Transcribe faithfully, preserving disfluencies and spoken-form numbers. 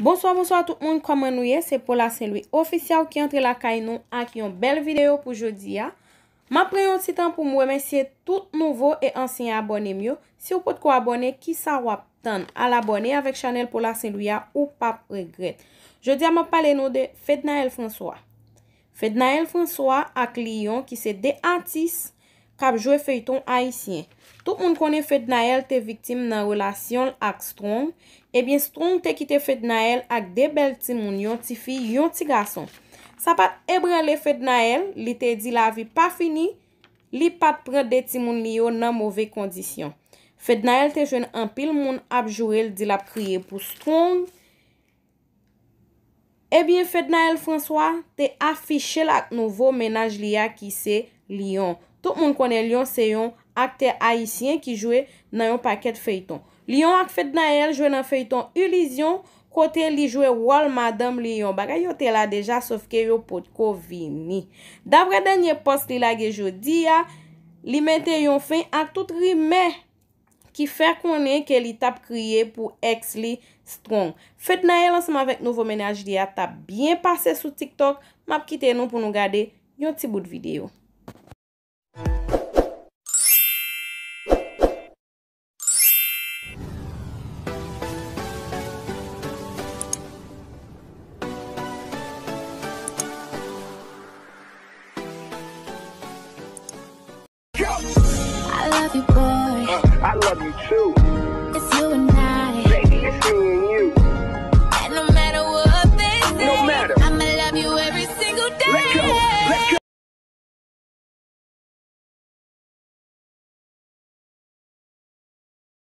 Bonswa, bonswa tout moun, kòman nou ye? Se Paula Saint Louis Official ki antre lakay nou ak yon bèl videyo pou jodi a. M ap pran yon ti tan pou m remèsye tout nouvo e ansyen abòne m yo. Si w potko abòne, kisa w ap tann? Al abòne avèk chanèl Paula Saint Louis a, ou p ap regrèt. Jodi a, m ap pale nou de Fednaelle François. Fednaelle François ak Lion, ki se de atis k ap jwe feyton ayisyen. Tout moun konnen Fednaelle te viktim nan relasyon l ak Strong. Ebyen, Strong te kite Fednaelle ak de bèl timoun, yon tifi, yon ti gason. Sa pa t ebranle Fednaelle, li te di lavi pa fini, li pa t pran de timoun li yo nan move kondisyon. Fednaelle te jwenn anpil moun ap joure l, di l ap kriye pou Strong. Ebyen, Fednaelle François te afiche l ak nouvo mennaj li a ki se Lion. Tout moun konnen Lion se yon aktè ayisyen ki jwe nan yon pakèt feyton. Lion ak Fednaelle jwe nan feyton Ilizyon, kote li jwe wòl madanm Lion. Bagay yo te la deja, sòf ke yo potko vini. Daprè dènye pòs li lage jodi a, li mete yon fen ak tout rimè ki fè konnen ke li t ap kriye pou èks li Strong. Fednaelle ansanm avèk nouvo mennaj li a t ap byen pase sou TikTok. M ap kite nou pou nou gade yon ti bout videyo. I love you, boy. Uh, I love you too.